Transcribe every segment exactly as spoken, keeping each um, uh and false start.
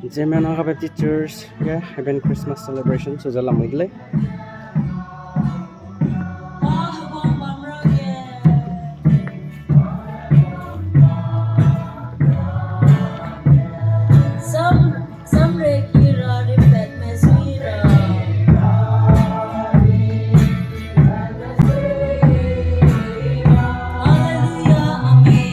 Zeme Naga Baptist Church ge Advent Christmas celebration su ze lamui de lei. Sam, samreki ra rimpatme sui ra. Hallelujah, amen.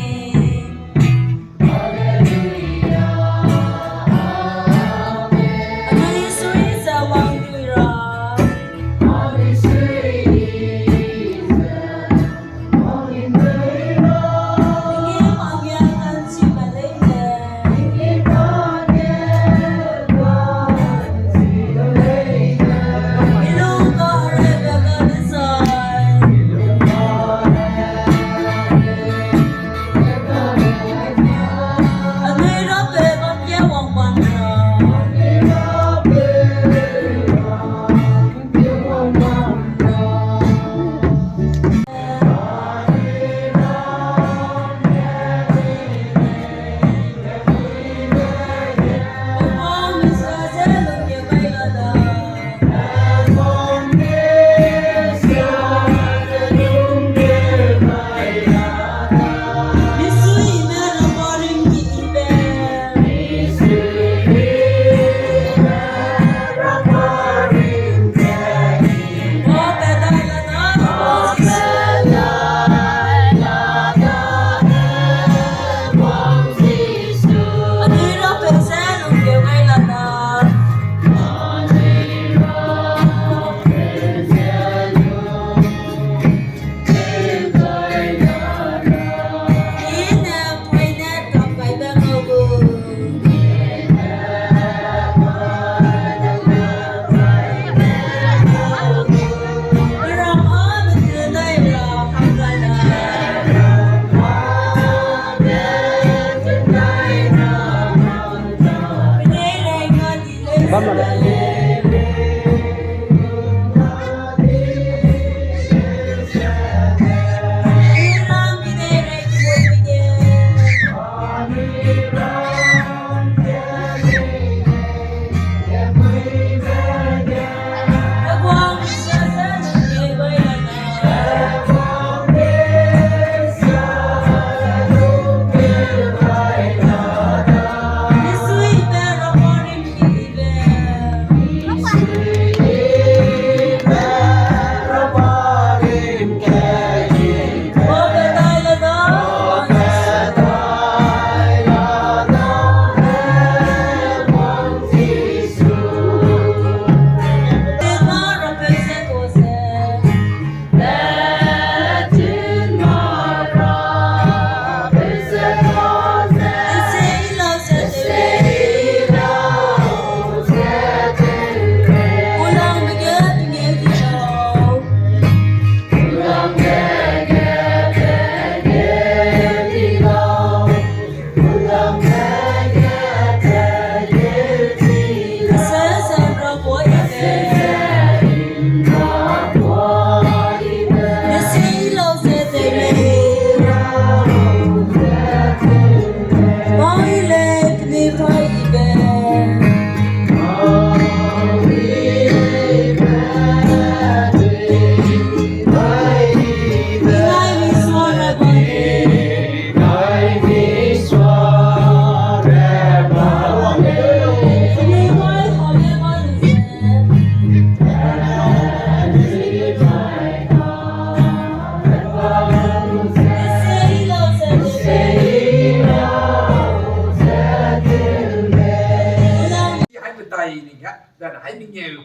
Hai medai ning ga, dan hai mengeu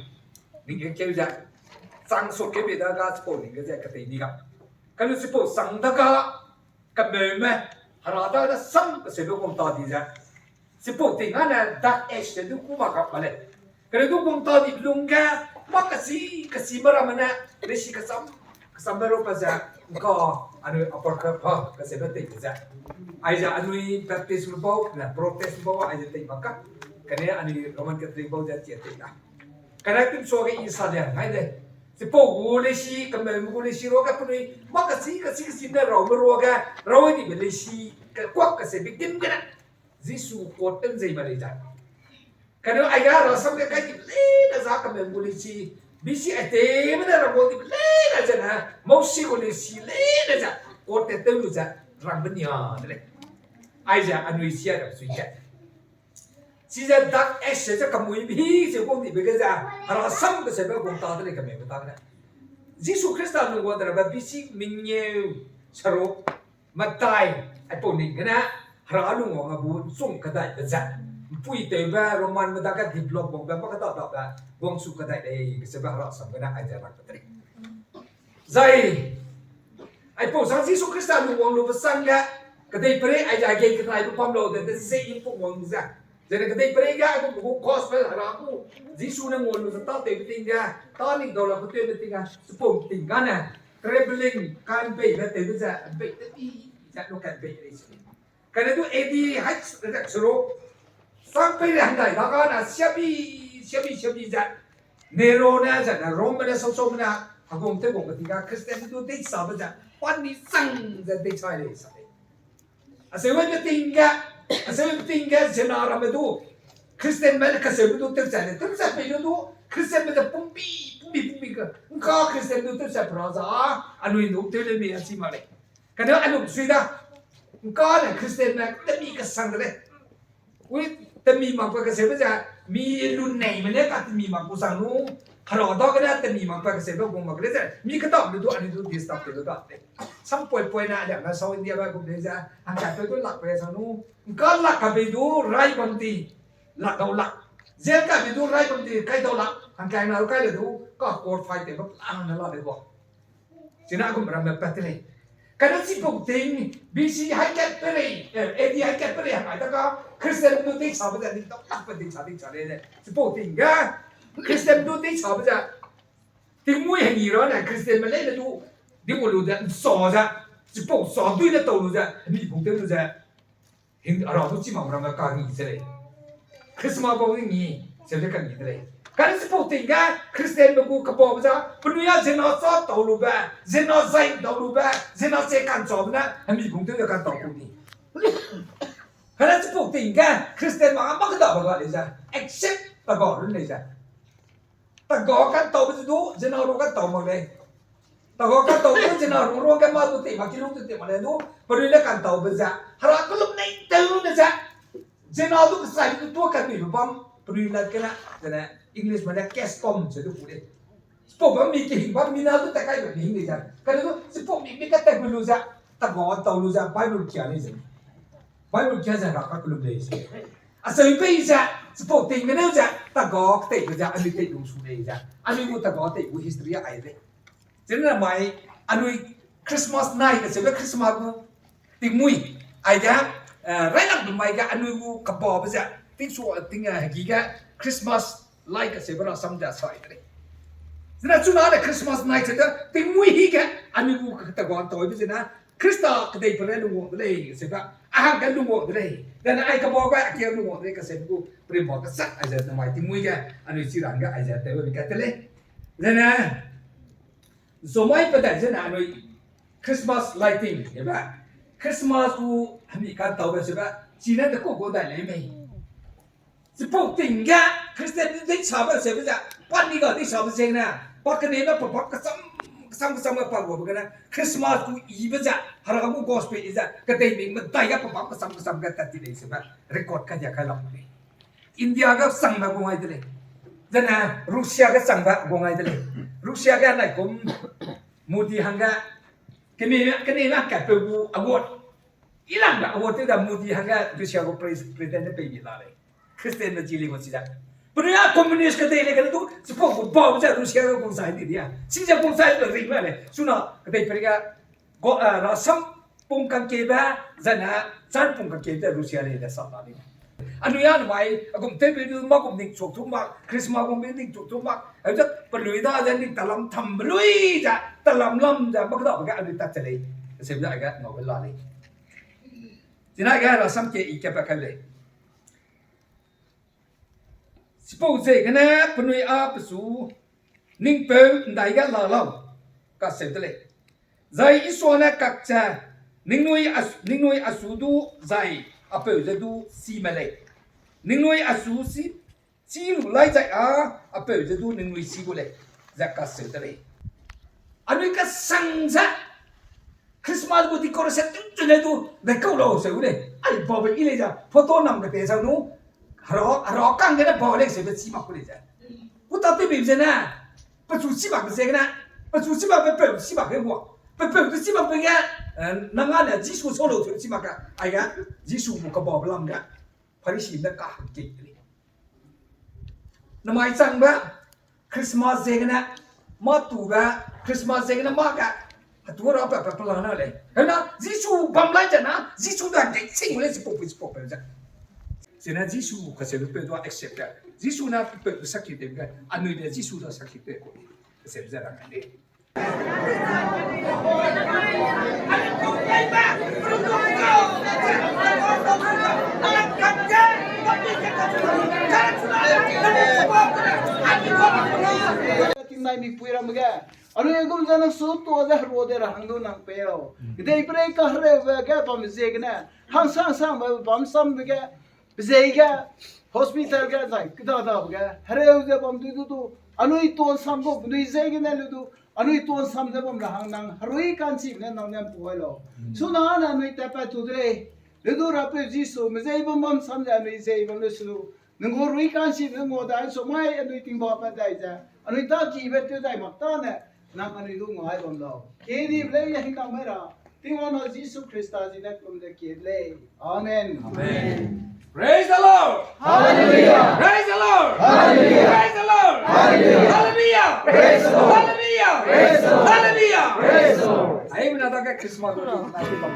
ning ga keu ze, chang suk kebe da ga chipau ning ga ze ketei ni ga. Kalu chipau chang da ga, kemeume, hera da da sam keseube gum ta di ze. Chipau ting ane dark age ze du ku ma kap ba lei. Kane du gum ta di lung ge, ma kasi, kasi ma ramme ne, lesi kasam, kasam me ro pa ze, nka, anu apocrypha, kasi me tei ze. Aize anui Baptist lu bau, ne Protest bau, aize tei ma ka. Kane anui Roman Catholic bau ze tie tei na. Kane kum suage i sa liang ngai de. Chipau gu lesi, kemeume gu lesi ruage penui, ma kasi, kasi, kasi ne raume ruage, rau dibe lesi, ke kuak kasi bigdim gene. Jisu kot pen zei ma lei zai. Kane aige rasam ge kai dibe leine za kame gu lisi, B C aiteme ne rang gu dibe leine zene, Mousi gu lisi leine ze, court te tew lu ze, rangbe nia de lei. Aize anui sia ra sui ge. Chize dak ese ze kamui bi ze gu dibe ge ze, rasam keseube gu ta de lei kame gu ta gene. Jisu Khrista lungwang de rabe B C mengeu seruk, medai, aipau ning gene, Hera lungwang a gu chum kedaibe ze, mpui tewbe, Roman me dage develop wangbe, mâ keda dabe, wangsu kedai lei, keseube Hera sam gene aize rang pe de lei. Zai, aipau sang Jisu Khrista lungwang lube sang ge, kedeiperei aize gei kenaibe bam lau de, de se i pung wang ze. Zene kedeiperei ge, agu gu gospel Hera gu, Jisu ne ngua lu ze tâtewbe ting ge, tâ ning dau la ketewbe ting ge, chipau ting gane, travelling, kanbeibe tewbe ze, bei tebi, ze lu kanbei lei se. Kane du A D hai seruk, sang pei le handai dagane, siabi, siabi, siabi ze, Nero ne zene Rome ne sausaume ne, hegum tew gum be ting ge, Christian du deisabe ze, pa ni chang ze deisa lei sa lei. Aseube ting ge, aseube ting ge, zena ramme du, Christianme ne kaseube du tewchai lei, tewchai pei lu du, Christianme ze pumbi, pumbi, pumbi ge, ngka Christian du tewchai pe ra za, anui du tew lei mi a chi mak lei. Kane anui sui da, ngka ne Christianme temi kesang de lei. Ui, temi makbe keseube ze, mi lu neime ne ka temi mak gu sang nu, Hera dagene temi makbe keseube gu mak lei ze, mi kedam lu du anui du disturb tew lu da lei. Sampoi poi ne aliang ne South India ba gu lei ze, hangkatpeu du lak pe sang nu, ngka lak ka bei du rai bam di, lak dau lak. Jail ka bei du rai bam di, kai dau lak. Hangkai na kai le du, ka court fight tewbe plan ne la de gu. Chine gum ramme pat te lei. Kane chipau ting, B C hai kat perei, eh, A D hai kat perei hang ai ta ka, Christian du deisabe ze ning dau lakbe deicha deicha lei ze. Chipau ting ge, Christian du deisabe ze, tingmui hengî ra ne Christianme leine du, di gu lu ze, nsa ze, chipau sa dui ne tau lu ze, hemi pung tew lu ze, Hera du chi mak ramme kangî se lei. Christmas bau ngi, se le kangî de lei. Kane chipau ting ge, Christianme gu kebabe ze, penui a ziena cha tau lube, ziena zai dau lube, ziena che ka'nchabe ne, hemi pung tew ze ka'ntau ku ni. Kane chipau ting ge, Christianme a mâ kedabe ga lei ze, accept ta ga run lei ze. Ta ga ka'ntaube ze du, ziena ru ka'ntau mak lei. Ta ga ka'ntaube ze du, ziena ru ru ge mâ du tei mak, kilung du tei mak lei du, penui ne ka'ntaube ze, Hera kelum nei tew ne ze, ziena du kechai du tua kanmibe bam, penui lat gene, zene Englishme ne custom se du pu lei. Chipau bam mi kehing bam mina du tat kaibe mi hing lei ze. Kane du chipau mi mi katat gu lu ze, ta ga tau lu ze Bible kia lei ze. Bible kia ze Hera kakellum lei ze. Acheu pei ze, chipau ting gene ze, ta ga keteibe ze, anui tei lungsu lei ze. Anui gu ta ga tei gu history ai lei. Chine mai, anui Christmas nai kacheube Christmas gu tingmui, aige, eh, railangbe mai ge anui gu kebabe ze, tingsu ting, eh, hegi ge Christmas lai kacheube rasam ze sai de lei. Zene chuna ne Christmas nai cheu ze, tingmui hi ge, anui gu ta ga taube zene, Khrista kedeiperei lungwang de lei, kacheube, a hangge lungwang de lei. Zene ai kebabe, a kia lungwang de lei, kacheube gu, perimba kechak, aize namai tingmui ge, anui chi ra hangge, aize tewbe mi kat te lei. Zene, zomai pedai zene anui Christmas lighting, ebe, Christmas gu hemi ka'ntaube sebe, chine de ku gu dai lei mei. Chipau ting ge, Christian deisabe sebe ze, pa ni ga deisabe zene, pa keneme pa bam kesam, kesam, kesam ge pa guabe gene, Christmas gu ibe ze, Hera gu gospel i ze, kedei ming medai ge pa bam kesam, kesam ge tat ti lei sebe, record kai dia kai lam lei. India ge changbe gu ngai de lei. Zene Russia ge changbe gu ngai de lei. Russia ge nai kum Modi hangge, kene, kene na katpeu gu award. Ilangbe award tew da Modi hangge Russia gu pres-, president ne pei mi la lei. Christianme chi lei gu chi da. Penui a communist kedei lei kene du, chipau gu bau ze Russia ge gu sai di dia. Chi ze gu sai de ring la lei. Chuna kedeiperei ge, gu, eh, rasam pung kangkebe, zene, char pung kangkebe Russia lei de sa la lei. Anui a namai, a gum tewbe du, mâ gum ning chuk tu mak, Christmas gum be ning chuk tu mak, a ze penui da ze ning talam tam be lui ze, talam lam ze, mâ kedabe ge anui tat che lei. Sebe ze a ge ngaube la lei. Chine ge rasam ke i kepa kai lei. Chipau ziegene penui a pesu, ningpeu ndai ge la lau, kaseu de lei. Zai Isua ne kak ze, ningnui a, ningnui a su du zai a peu ze du si me lei. Ningnui a su si, Chi lu lai zai a, a peu ze du ningnui chi gu lei, ze kaseu de lei. Anui kasang ze, Christmas gu decoration tun chu lei du, de kau lau seu lei. Ai, bau be i lei ze, photo nam ke te sau nu, hera, hera kang gene bau lei seu de chi mak ku lei ze. Ku ta te bi ze ne, pechu chi mak ze gene, pechu chi mak pe peu chi mak ge hua. Pe peu te chi mak pe ge, eh, nang a ne Jisu sau lau seu chi mak ge, ai ge, Jisu gu kabau be lam ge. Pharisime ne kahangkei de lei. Namai changbe, Christmas ziegene, mâ tube, Christmas ziegene mâ ge, hetu ra pe pe pelana lei. Hena, Jisu bam lai zena, Jisu da de ching lei chipau pui chipau pe ze. Zena Jisu kacheube peu du accept ge. Jisu ne peu du sakhi tewbe ge, anui de Jisu da sakhi tew ku. Kacheube ze rang lei. Tingnai mipui ramme ge, anui gum ze nang su tuâ ze herua de ra hang du nang pei lau. Kedeiperei kahereube ge bam ziegene, hangsang sangbe bam sambe ge, pezei ge, hospital ge, zai kedadabe ge hereu ze bam dui du du, anui tuâ sam gu penui ziegene le du, anui tuâ sam ze bam ra hang nang herui ka'nchibe ne nang ne ’mpuai lau. Suna ne anui tatpat tu de lei. Le du Rapeu Jisu, mezei bam bam sam ze anui zei bam le su, nang gu rui ka'nchibe ne ngua dai su mai anui tingbapat dai ze, anui tâkibe tew dai mak tâne, nang anui du ngai bam lau. Kedibe lei hingnam mai ra, Tingwang na Jisu Khrista zi ne kum ze kie de lei. Amen. Praise the Lord. Hallelujah. Praise the Lord. Hallelujah. Praise the Lord. Hallelujah. Hallelujah. Praise the Lord. Hallelujah. Praise the Lord. Hallelujah. Praise the Lord. Ai, mina da ke Christmas ko na ki bam.